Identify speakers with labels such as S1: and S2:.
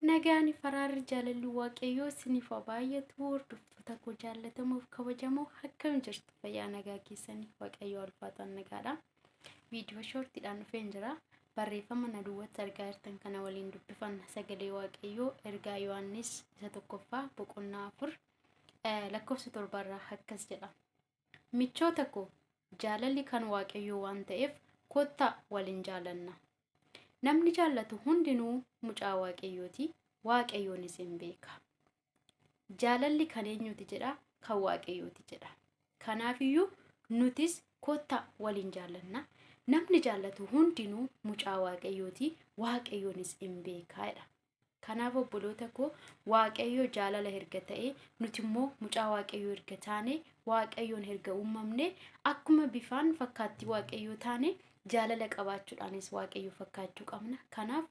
S1: Nagaan faraarri jaalalli Waaqayyoo isiniif haa baay'atu. Hordoftoota koo jaallatamuuf kabajamoo, akkam jirtu? Fayyaa nagaa keessanii? Waaqayyoo alfaataan nagaadha. Viidiyoo shortiidhaan dhufeen jira. Barreeffama na duwwatti argaa jirtan kana waliin dubbifanna. Sagalee Waaqayyoo ergaa Yohaannis isa tokkoffaa boqonnaa 4 lakkoofsa 7rraa akkas jedha. Michoota koo, jaalalli kan Waaqayyoo waan ta'eef kottaa waliin jaalanna. Namni jaallatu hundinuu mucaa Waaqayyooti, Waaqayyoonis hin beeka. Jaalalli kan eenyuti jedha? Kan Waaqayyooti jedha. Kanaafiyyuu nutis kottaa waliin jaallanna. Namni jaallatu hundinuu mucaa Waaqayyooti, Waaqayyoonis hin beeka jedha. Kanaaf obboloota koo, Waaqayyo jaalala erga ta'e, nuti immoo mucaa Waaqayyoo erga taane, Waaqayyoon erga uumamne, akkuma bifaan fakkaattii Waaqayyoo taane, jaalala qabaachuudhaanis Waaqayyo fakkaachuu qabna. Kanaaf